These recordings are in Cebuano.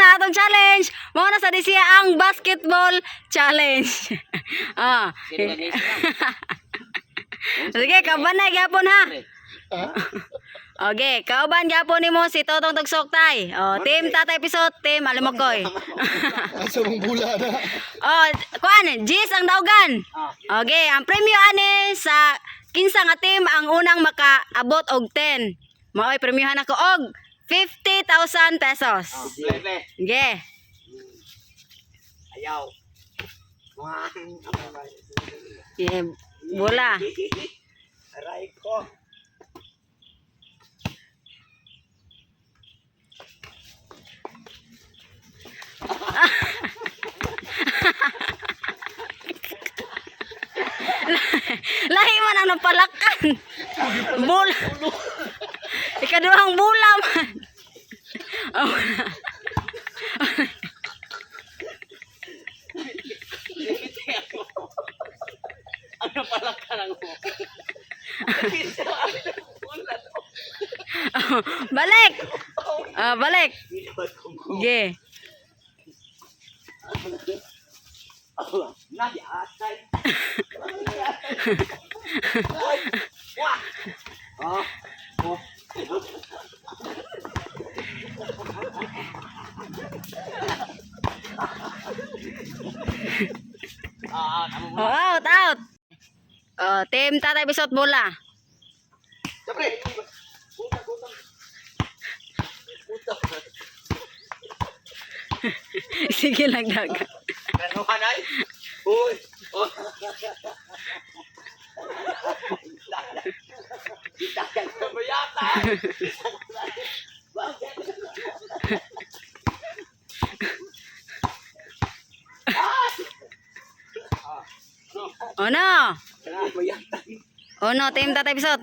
Karon atong challenge mao na sa di siya ang basketball challenge. Ah. Sige, kauban na gyapon ha. Okay, kauban gyapon nimo si Totong Tugsok tay. Oh, team Tatay Pisot, team Alimokoy. Asa mong bula na. Oh, kuan, Gis ang daugan. Okay, ang premyo ani sa kinsa nga team ang unang makaabot og 10. Maoy premyohan ako og 50,000 pesos. Lele. Okay. Ayaw. Yeah, bola. Aray ko. Lahi man ang napalakan. Bola. Ikaduhang bola man. Oh. Ano pala ka lang mo? Balik. Ah, balik. Okay. Nayatay. Ah. Oh. Ah, tama Oh, out, out. Oh, team Tatay Bisot bola. Siyempre. Sige lang daga. Kanuhan ay. Uy. Oh. Mayata. Oh no. Mayata. Oh no, team Tatay Bisot.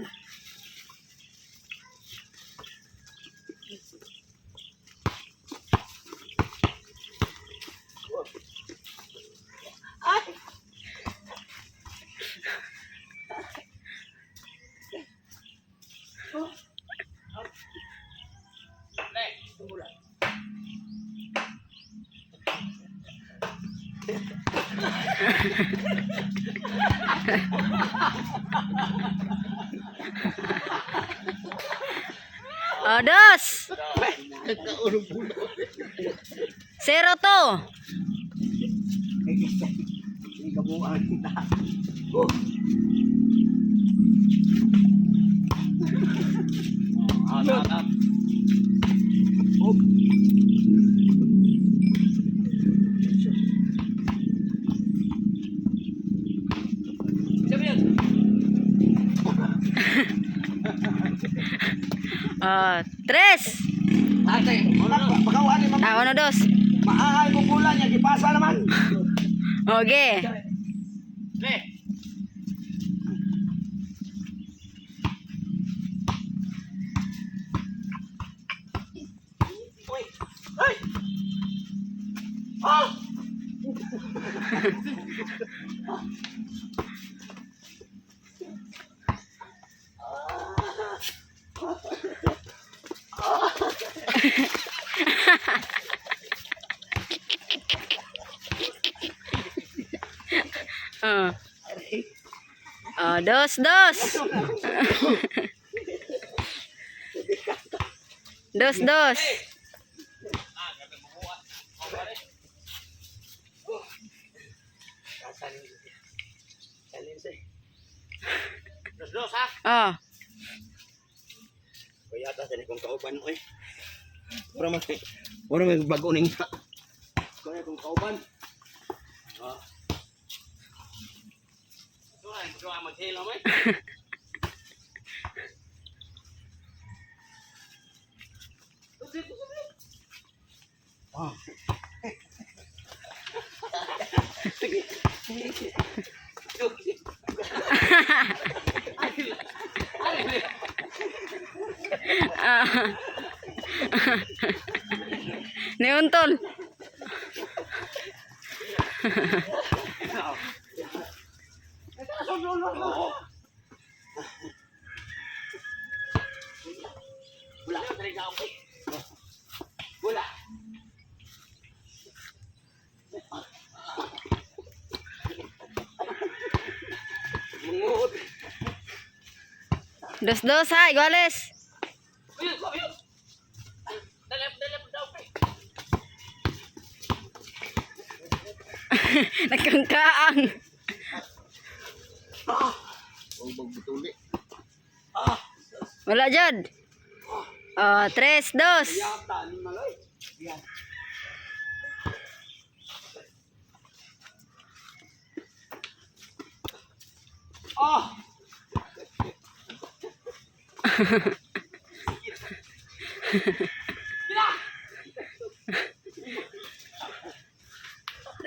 Oh, dos. Kaunong bula. 0-2. Hindi ka buwan. Oh. Out, out, out. Oh. Oh, tres. Ate, pagawa ni ma'am. Ah, uno, dos. Maahay mo pula niya, gipasa naman. Okay. Le. Uy. Ay! Ah! Oh. Oh, dos, dos. Dos, dos. Dos dos ha. Oh. Kaya ta sa kong kauban oy. Ora man. Ora may bago ning. Kaya kong kauban. Ah. Ito ay maghilo mo. Ah. Ah. Niuntol. Wala. Wala. Dos-dos ha, iguales. Nagkangkaang. O magbutuli. Wala jud. Oh, tres, dos.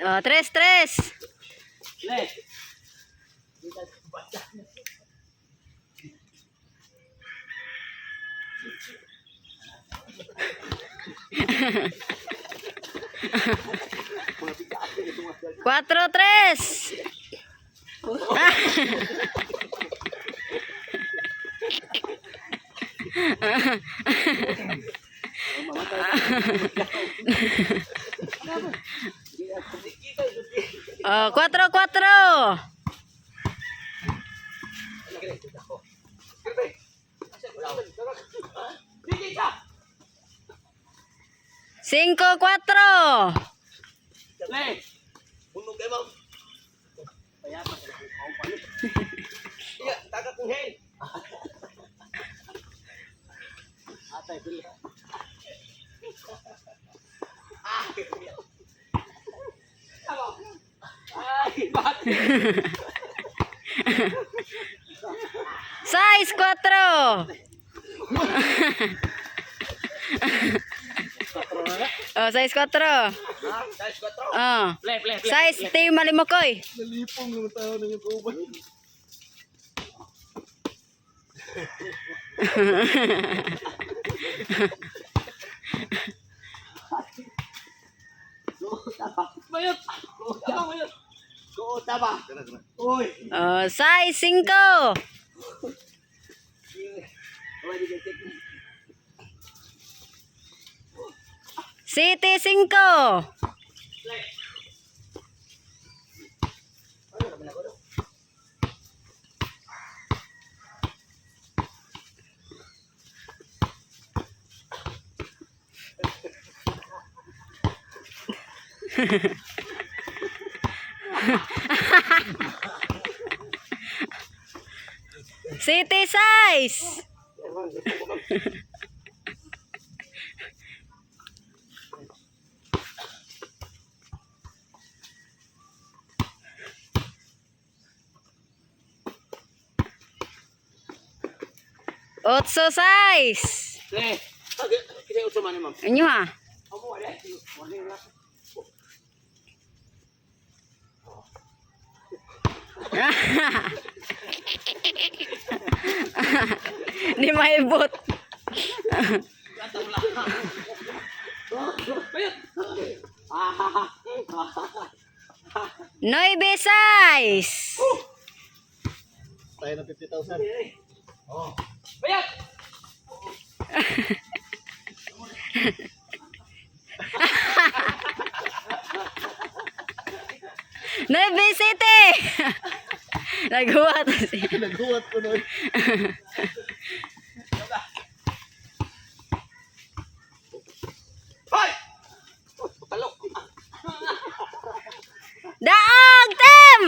Oh, tres, tres. Cuatro, tres. Oh, cuatro, cuatro. Cinco, cuatro. Bunog kay ma'am. Iya, taga kong hel. Seis, cuatro. Oh, seis, cuatro. Oh. Seis, team Malimokoy. Nalipong naman tao na yung kauban. Uy. Oh, seis, cinco. City, cinco. City, size. Otso size. Le. Kita usa man ma'am. Inyo ha? Di maibot. Nueve size. Tayo ng 50,000. Bayat. Nueve city. Naghuwat siya. Naghuwat ko nun. Hoy! Talok. Daog team!